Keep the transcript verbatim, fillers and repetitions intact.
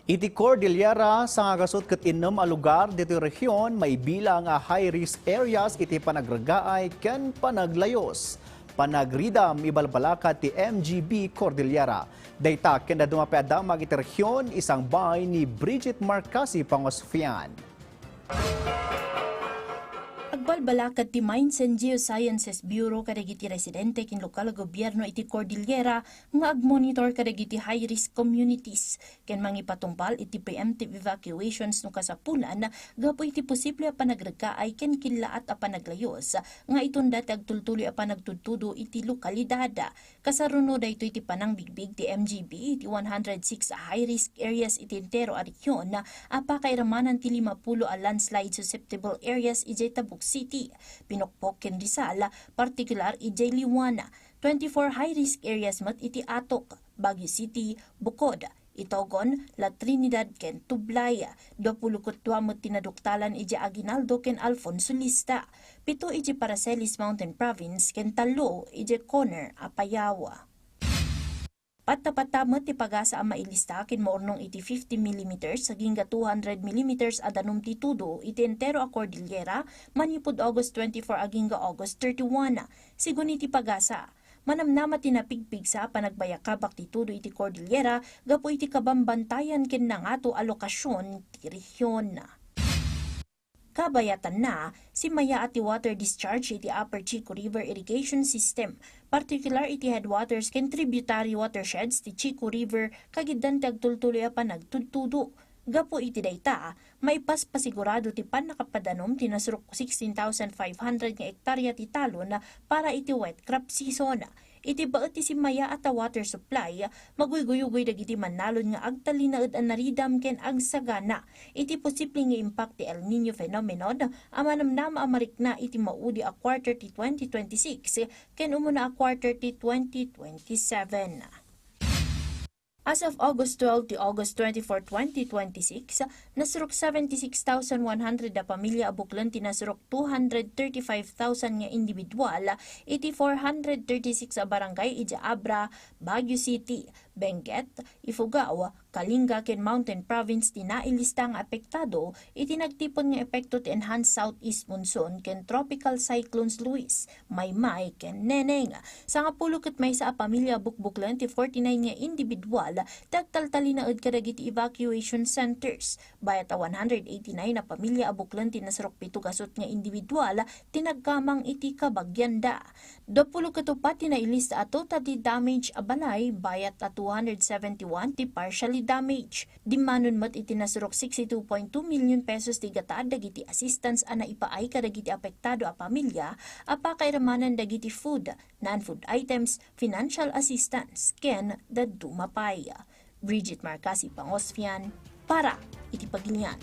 Iti Cordillera, sangagasut ket innem a lugar ditoy rehiyon maibilang a high-risk areas iti panagregaay ken panaglayus. Panagridam ibalbalakad ti M G B Cordillera. Dayta ken dadduma pay a damag iti rehiyon, isangbay ni Bridget Marcasi Pangosfian. Agbalbalakad ti Mines and Geosciences Bureau kadagiti residente ken lokal a gobierno iti Cordillera nga agmonitor kadagiti high-risk communities ken mangipatungpal iti preemptive evacuations no kasapulan gapu iti posible a panagregaay ken killaat a panaglayus nga itunda ti agtultuloy a panagtudtudo iti lokalidad. Kasaruno daytoy ti panangbigbig ti M G B iti one hundred six a high-risk areas iti entero a rehiyon a pakairamanan ti lima pulo a landslide susceptible areas idiay Tabuk City, Pinokpok ken Rizal, partikular idiay Liwan. Twenty-four high-risk areas met iti Atok, Baguio City, Bukod, Itogon, La Trinidad ken Tublay. Dua pulo ket dua met ti naduktalan idiay Aguinaldo ken Alfonso Lista. Pito idiay Paracelis Mountain Province ken tallo idiay Coner, Apayao. Patta-patta met ti pagasa a mailista ken maurnong iti fifty millimeters agingga two hundred millimeters a danum ti tudo iti entero a Cordillera manipud August twenty-four agingga August thirty-one. Sigun iti pagasa, manamnama ti napigpigsa a panagbayakabak ti tudo iti Cordillera gapu iti kabambantayan ken nangato a lokasion ti rehion. Kabayatanna, simmayaat ti water discharge iti Upper Chico River Irrigation System, partikular iti headwaters ken tributary watersheds ti Chico River, kagiddan ti agtultuloy a panagtudtudo. Gapu iti dayta, maipaspasigurado ti pannakapadanum ti nasurok sixteen thousand five hundred nga ektarya ti talon para iti wet crop season. Iti baet ti simmayaat a water supply, maguyguyugoy dagiti mannalon nga agtallinaed a naridam ken agsagana iti posible nga impact ti El Niño phenomenon a manamnama a marikna iti maudi a quarter ti twenty twenty-six ken umuna a quarter ti twenty twenty-seven. As of August twelve ti August twenty-four, twenty twenty-six, nasurok seventy-six thousand one hundred a pamilya a buklen ti nasurok two hundred thirty-five thousand nga individual iti four hundred thirty-six a barangay idiay Abra, Baguio City, Benguet, Ifugao, Kalinga ken Mountain Province ti nailista nga apektado iti nagtipon nga epekto ti Enhanced Southeast Monsoon ken Tropical Cyclones Luis, Maymay ken Neneng. Sangapulo ket maysa a pamilya a bukbuklen ti forty-nine nga individual ti agtaltalinaed kadagiti evacuation centers. Bayat a one hundred eighty-nine a pamilya a buklen ti nasurok pito gasut nga individual ti nagkamang iti kabagianda. Dua pulo ket upat ti nailista a totally damage a balay, bayat a two hundred seventy-one ti partially damage. Dimmanon met iti nasurok sixty-two point two million pesos ti gatad dagiti assistance a naipaay kadagiti apektado a pamilya a pakairamanan dagiti food, non-food items, financial assistance, ken dadduma pay. Bridget Marcasi Pangosfian para iti Pagilian.